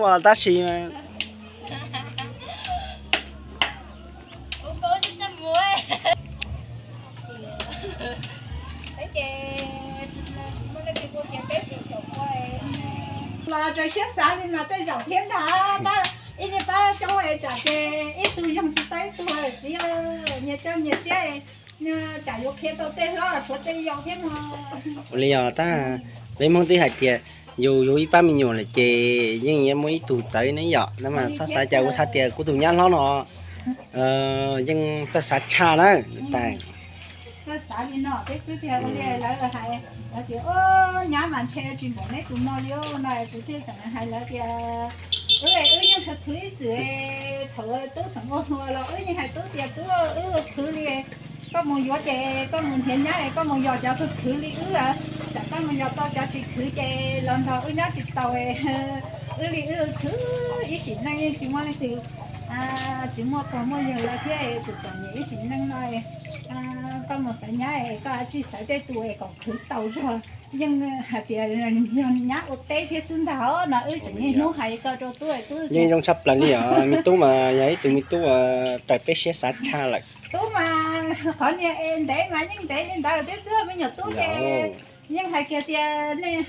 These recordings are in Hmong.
Ua tab sis mas los raws siab xav li mas tej zaum thiab ntag, tab ib niag pab coob es tsam ces ib tug yoog tsis tau ib tug txiv, nyias coj nyias siab, tsam yuav qhia tau tej hlob tshuav tej yau thiab no. Ua li os, tab peb Hmoob twb hais tias yus yug ib pab me nyuam lawm ces yeej yuav muaj ib tug txawv ne yom, tab mas txhob xav cas ua xav tias kuv tus nyab hlob no yeej txawj xav tshaj na. Txawj xav li no peb xwb tiag, ua li lawv hais, lawv tias, Nyab mas ntshe tsis npaum neb tus no li no, kuv thiaj tseem hais lawv tias, wb, wb yeej khwv khwv ib txwm, thaum tub tseem ua hluas los wb yeej hais tub tias, tub, wb khwv li, koj mus yuav ces koj mus nrhiav nyab es koj mus yos cov khwv khwv li wb, tsam koj mus yos tau cov tsis khwv ces los nrog wb nyob tsis tau, wb li wb khwv ib sim neej yeej tsis muaj leej twg, tsis muaj pog muaj yawg lawm thiab, tseem txom nyem ib sim neej no, koj mus xaiv nyab es koj tsis xaiv tej tus es kom khwv tau zog, yeej hais tias yog nyab ua teb thiab xwb ntag no, wb tseem niaj hnub hais ko rau tub, tub yeej zoo tshaj plaws li os, me tub mas yog ib tug me tub raws peb siab xav tshaj lawm. Tub mas qhov niag es ntev mas yeej ntev li ntawd thiab xwb, me nyuam tub ces yeej hais kiag tias nej, yawm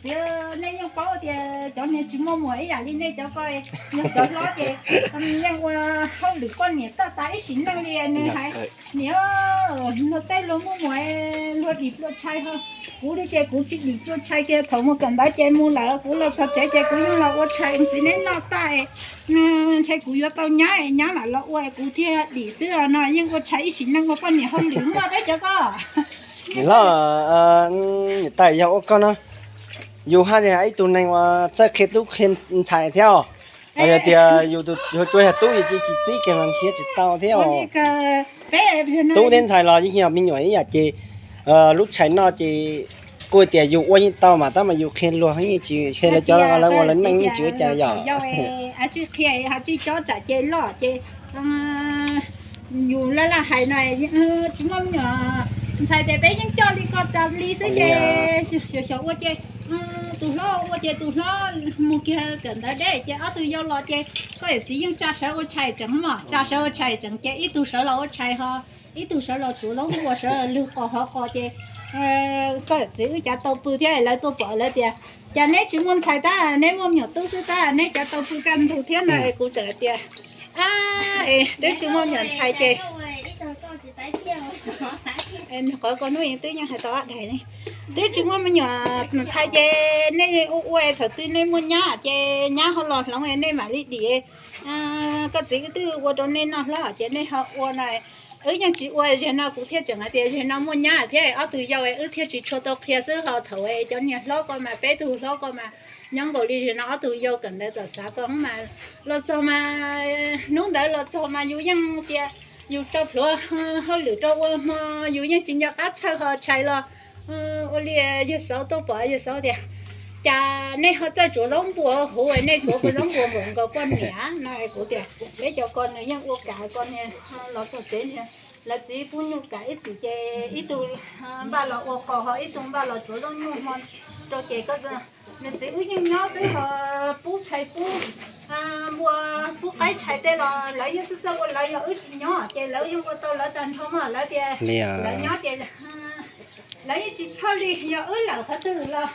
txiv, nej yeej paub tias cov niag tsis muaj muam ib yam li nej cov ko, yog cov hlob ces yeej ua hauj lwm poj niam toj tas ib sim neej li, nws hais, niam, luag tej luag muaj muam luag dim pluaj tshais ho, kuv li ces kuv tsis dim pluaj tshais kiag, thaum mus kawm ntawv ces mus lawm, kuv los txog tsev ces kuv yeej los ua tshais txiv neb noj tag, ntshe kuv yuav tau nyab, nyab mam los ua kuv thiaj dim xwb no, yeej ua tshais ib sim neej ua poj niam hauj lwm muaj peb cov ko. Niam hlob, niam tais, yog ua koj no, yus haj yam ib tug neeg uas txawj qhia tub qhia ntxhais thiab os. Yog tias yus tus yuav tsuas yog tub yus cia tsis txib kiag los nrhiav tsis tau thiab os. Tub thiab ntxhais los yeej yog me nyuam ib yam ces lub tshais noj ces kuj tias yus ua yeej tau mas tab mas yus qhia luag yeej tsis qhia lawv cov lawv ua lawv neej yeej tsis ua cas yom. Tsis qhia ho tsis cob tsam ces loj ces yus laj laj hais no, tsis muaj me nyuam ntxhais ces peb yeej coj li ko tas li xwb ces xyov xyov ua ces tus hlob ua ces tus hlob mus kiag kawm ntawv deb ces ob tug yau los ces koj yawm txiv yeej tsa sawv ua tshais tseem mog, tsa sawv ua tshais tseem ces ib tug sawv los ua tshais ho ib tug sawv los tsuav laub npua sawv lwg qos hov qos ces koj yawm txiv wb cav tau pw thiab lawv tuaj pom lawv tias, cas neb tsis muaj ntxhais tab, neb muaj me nyuam tub xwb tab, neb cav tau pw kaj ntug thiab no. Kuv tseem hais tias, ab, twb tsis muaj me nyuam ntxhais ces, qhov ko hnub twb yeej hais tau ob daig ne, twb tsis muaj me nyuam ntxhais ces nej ua ua thaum twg nej muaj nyab ces nyab ho los hloov nej mam li dim. Koj txiv wb twb ua rau nej noj hlob ces nej ho ua no. Wb yeej tsis ua, zaum no kuv thiaj tseem hais tias zaum no muaj nyab thiab ob tug yau wb thiaj tsis tshua tau qhia xwb ho thaum cov niag hlob ko mas peb tug hlob ko mas nyob nkaus li zaum no ob tug yau kawm ntawv tom xav ko mas los txog mas hnub ntawd los txog mas yus yeej tias yus tso plhuav hauj lwm rau ua hmo yus yeej tsis nco qab txhawj ho tshais los ua li yawg xauv tuaj pom yawg xauv tias, cas nej ho txawj tsuav laub npua huv, nej tsuav puas laub npua npaum nkaus poj niam no. Kuv tias peb cov ko nws yeej ua kam ko, los txog tsev lawv txiv pub nyuj kam ib txwm ces ib tug npaj los ua qos ho ib tug npaj los tsuav zaub nyuj hmo rau ces nws txiv wb yeej nyob xwb ho pub tshais pub npua pub qaib tshais tej los lawv yeej txawj txawj ua, lawv yog wb tsis nyob ces lawv yeej ua tau lawv tag nrho mas lawv tias lawv nyob ces lawv yeej tsis txhawj li, yog wb lawm qhov twg los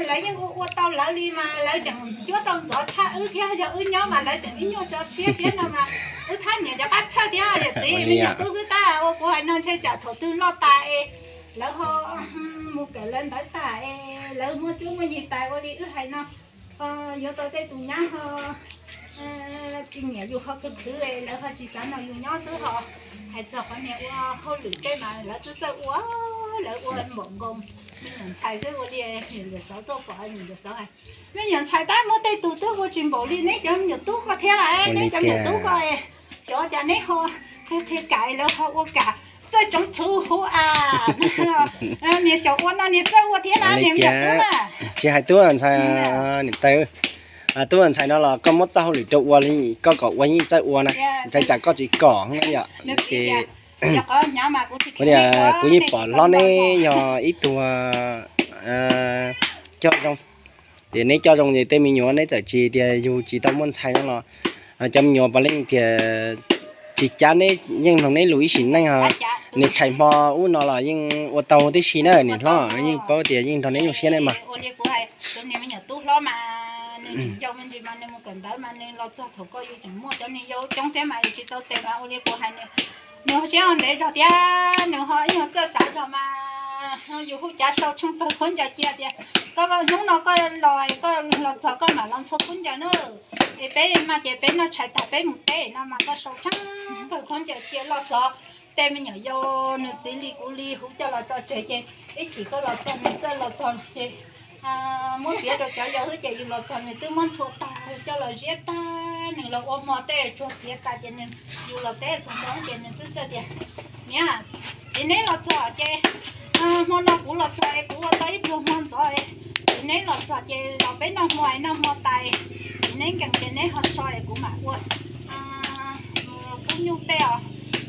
lawv yeej ua ua tau lawv li mas lawv tseem cuab tau ntxov tshaj wb thiab, yog wb nyob mas lawv tseem ib nyuag tso siab thiab no mas wb thab niam cov qab txhawj thiab. Yawm txiv, me nyuam tub xwb tab ua kuv hais no ntshe tsam thaum twg loj tas es lawv ho mus kawm lawv ntawv tas es lawv muaj cuab muaj yig tas ua li wb hais no, yuav tau tej tus nyab ho tsis nyiam yus ho khwv khwv lawv ho tsis xav nrog yus nyob xwb ho. Hais txog qhov niag ua hauj lwm tej mas lawv twb txawj ua, lawv ua npaum nkaus me nyuam ntxhais xwb. Ua li niam xauv tuaj pom niam xauv hais, me nyuam ntxhais tab muab tej tus twb ua tsis npaum li neb cov me nyuam tub ko thiab lawm, neb cov me nyuam tub ko xyov cas neb ho qhia qhia kam lawv ho ua kam txawj tsoov txhuv huv a. Niag xyaum ua no niag txawj ua thiab na niag me nyuam tub na. Tsis hais tub ntxhais, niam tais, tub ntxhais no los koj muab txoj hauj lwm rau ua li koj kom ua yeej txawj ua na, ntshai tsam koj tsis kom yom. Ces kuv yeej pom hlob neb yog ib tug coj zoo Ces neb coj zoo ces tej me nyuam neb txawm tsis tias yug tsis tau muaj ntxhais no los cov me nyuam puav leej tias tsis cav neb, yeej mloog neb lus ib sim neej os. Nws tshais hmo ub no los yeej ua tau tib si na, niam hlob yeej paub tias yeej nrog neb zoo siab ne mas. Tus me nyuam tub hlob mas nws tseem yau me ntsis mas nws mus kawm ntawv mas nws los txog thaum ko yus tseem muaj cov niag yau coob thiab mas yus tsis tau tes mas ua li kuv hais nws, nws ho siab ho ntev zog thiab nws ho ib nyuag txawj xav zog mas yus hu cav sau tsheej pawg khaub ncaws cia tias koj hnub no koj los koj los txog koj mam los ntxhua khaub ncaws na. Es peb mas ces peb noj tshais tag peb mus teb no mas koj sau tsheej pawg khaub ncaws cia los xov tej me nyuam yau nws txiv li kuv li huv coj los tso tseg ces ib chim koj los txog nws txawj los txog ces muab piav rau cov yau xwb ces yus los txog nws twb muab ntxhua tag coj los ziab tag nws los ua hmo tej tsuag tiav tas ces nws, yus los teb txog nroo ces nws twb txawj tias niam, txiv neb los txog ces hmo no kuv los txog es kuv ua tau ib pluag hmo ntxov es txiv neb los txog ces los peb noj hmo es noj hmo tas txiv neb nkees ces neb ho so es kuv mam ua kub nyuj tej os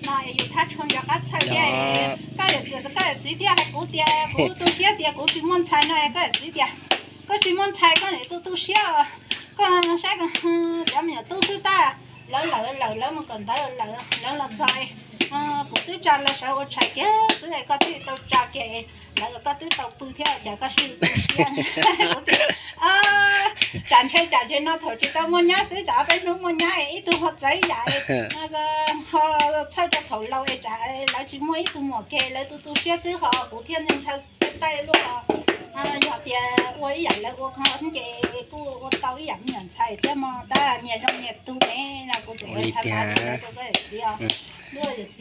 no es yus thab tsho nco qab txhawj thiab. Koj yawm txiv thiaj hais kuv tias kuv tu siab tias kuv tsis muaj ntxhais no es koj yawm txiv tias koj tsis muaj ntxhais koj niam tu tu siab, koj saib cov me nyuam tub xwb tab, lawv lawm lawm lawv mus kawm ntawv lawm lawv los txog kuv twb tsa lawv sawv ua tshais kiag xwb koj twb tau tsa kiag lawv koj twb tau pw thiab cas koj sib tu siab. Kuv tias tsam ntshe tsam ntshe no thaum tsis tau muaj nyab xwb tsam ob peb hnub muaj nyab ib tug ho txawv yam ho txhawj rau thaum laus es tsam lawv tsis muaj ib tug muam kiag lawv tu tu siab xwb ho kuv thiaj ntshaw taij luaj. Yog tias ua ib yam lawv ua ko ces kuj ua tau ib yam me nyuam ntxhais thiab mog tab nyias zoo nyias tu ne no kuv tseem ua li tiag.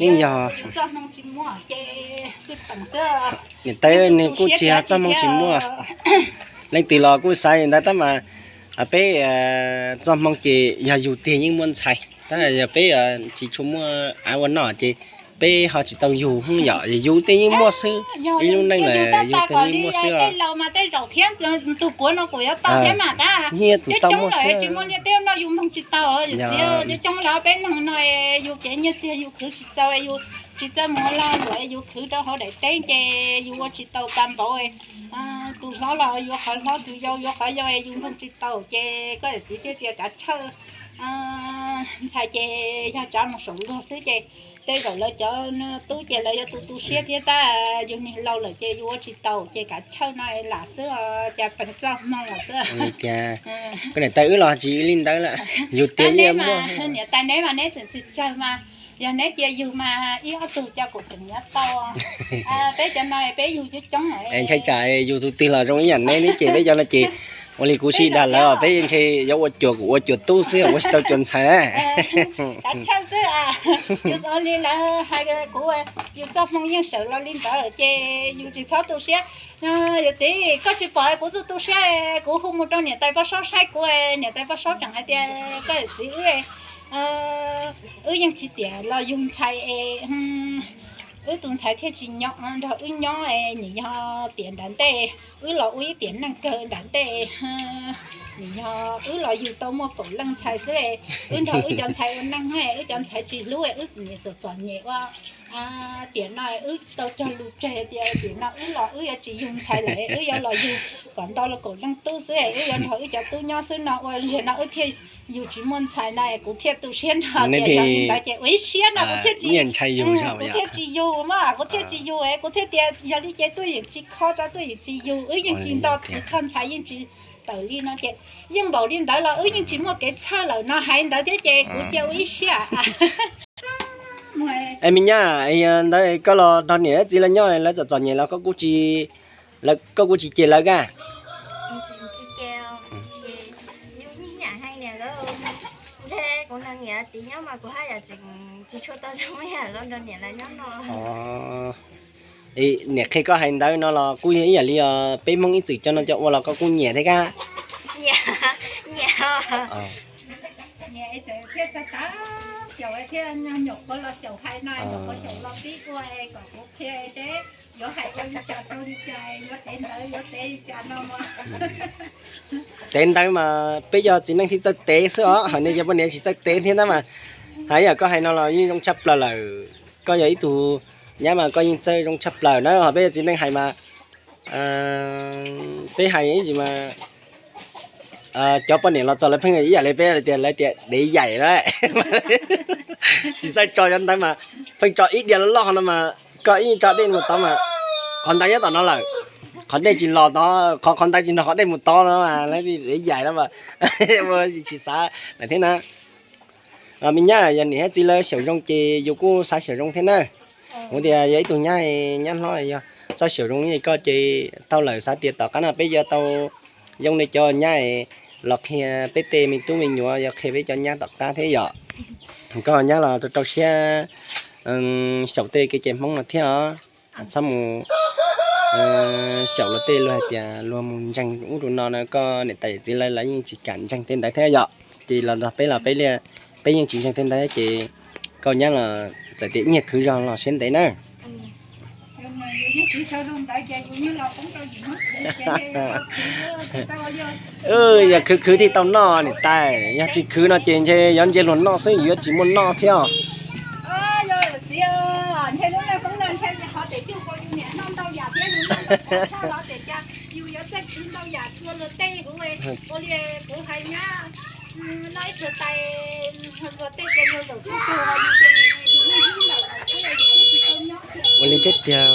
Yeej yog yus txoj hmoo tsis muaj ces xwb peem xwb. Niam tais nws kuj tsis yog txoj hmoo tsis muaj, leej twg los kuj xav li ntawd tab mas peb txoj hmoo ces yog yus tiag yeej muaj ntxhais tab yog peb tsis tshua muaj av ua noj ces peb ho tsis tau yug yom, yus tej yeej muaj xwb, ib lub neej lawm yus tej yeej muaj xwb. Tej laus mas tej zaum thiab tus puav no kuj yuav tau thiab mas tab, coob coob lawm tsis muaj liaj teb no yus mloog tsis tau. Coob coob lawm peb neeg no yus kev nyiaj txiag yus khwv tsis txaus, yus tsis txawj mus ua lag luam, yus khwv rau hauv daim teb ces yus ua tsis tau tag npaum. Tus hlob los yuav qhov hlob, tus yau yuav qhov yau, yus mloog tsis tau ces koj yawm txiv thiaj tias kav chawj ntxhais ces yog tsav mus saum luag xwb ces tej zaum lawv cov tub ces lawv yuav tu tu siab thiab tab yus niag laus lawm ces yus ua tsis tau ces kav chawj no lam xwb, cas peem txoj hmoo lawm xwb. Koj niam tais wb los tsis li ntawd lawm, yus tiag yeej muaj. Niam tais neb mas neb tseem tsis tsawg mas, yog neb cia yus mas ib ob tug cov kuv tseem nyob tau. Peb cov no peb yug coob coob. Ntshai tsam yus tus twg los zoo ib yam neb, neb ces peb cov no ces ua li kuv sib dag lawv os, peb ntshe yuav ua cuag kuv ua cuag tub xwb ua tsis tau cuag ntxhais na. Kav chawj xwb, yus ua li lawv hais kuv, yus txoj hmoo yeej sawv los li ntawd ces yus tsis txhob tu siab. Yawm txiv koj tsis pom kuv tu tu siab, kuv hu mus rau niam tais Paj Saub saib kuv, niam tais Paj Saub tseem hais tias koj yawm txiv wb, wb yeej tsis tiam los yug ntxhais es wb tus ntxhais thiaj tsis nyob nrog wb nyob, nim yog tiam nram ntej wb los ua ib tiam neej kawg nram ntej, nim yog wb los yug tau muaj kaum leej ntxhais xwb, wb nrog wb cov ntxhais ua neej, wb cov ntxhais tsis hlub wb txom txom nyem ua tiam no wb tau cog lus tseg tias tiam no wb los wb yuav tsis yug ntxhais lawm, wb yuav los yug kom ntau los kaum leej tub xwb, wb yuav nrog wb cov tub nyob xwb no ua li no wb thiaj yug tsis muaj ntxhais no kuv thiaj tu siab nrog tias yog li ntawd ces ua ib siab no kuv thiaj tsis, kuv thiaj tsis yug mas kuv thiaj tsis yug, kuv thiaj tias yog li ces tuaj yeem tsis kho rau tuaj yeem tsis yug, wb yeej tsis nto tsis kho ntxhais yeej tsis tawm li no ces yeej npaum li ntawd los wb yeej tsis muaj kev txhawj lawm no hais ntawd thiab ces kuv cia ua ib siab. Es me nyab, ntawd koj los nrog niam txiv lawv nyob lawv txom txom nyem los koj kuj tsis, koj kuj tsis cem lawv ka? Ntshe kuv nrog niam txiv nyob mas kuv haj yam tseem tsis tshua tau zoo ib yam los nrog niam lawv nyob no. Niam qhia koj hais ntawd no los kuj yog ib yam li os, peb Hmoob ib txwm cov no cov ua los koj kuj nyiam thiab ka? Nyiam, nyiam. Thiab xav xav xyaum thiab nyuam qhuav los xyaum hais no, nyuam qhuav xyaum los pib ua kom kuv qhia seb yuav hais ua li cas rau li cas, yuav tev ntawv yuav tev li cas no mas. Tev ntawv mas peb cov txiv neej thiaj txawj tev xwb os, hos nej cov poj niam tsis txawj tev thiab tab mas hais yam koj hais no los yeej zoo tshaj plaws lawm. Koj yog ib tug nyab mas koj yeej txawj zoo tshaj plaws na, hos peb cov txiv neej hais mas peb hais ib ntsis mas cov poj niam los txog lawv pheej ib yam li peb tias lawv tias dev yaim na. Tsis txawj tso cov ntawd mas, pheej tso ib diav loj loj no mas, koj ib tso dej mus tod mas qhov ntawd nyob tom no lawm, qhov dej tsis los tod, qhov qhov ntawd tsis nrog qhov dej mus tod no mas lawv dev yaim no mas. Ua tsis xav lawm thiab na. Me nyab, yog niam thiab txiv lawv xyaum zoo ces yus kuj xav xyaum zoo thiab na. Kuv tias yog ib tug nyab, nyab hlob yog txawj xyaum zoo li koj ces tau lawm, xav tias tom qab no peb yuav tau yoo li cov nyab los qhia peb tej me tub me nyuam, yuav qhia peb cov nyab tom qab thiab yom. Koj nyab los rau rau siab xyaum tej kev cai Hmoob no thiab os. Txhob mus xyaum luag tej, luag hais tias luag mus ntseeg ub rau no na, koj niam tais yawm txiv lawv, lawv yeej tsis kam ntseeg tej ntawd thiab yom. Ces los nrog peb los peb li, peb yeej tsis ntseeg tej ntawd ces koj nyab los txawm tias nyiag khwv zog los siab ntev na. Yog khwv khwv thiaj tau noj niam tais, yog tsis khwv no ces ntshe yuav ntsia luag noj xwb, yuav tsis muaj noj thiab. Ua li thiab tiag.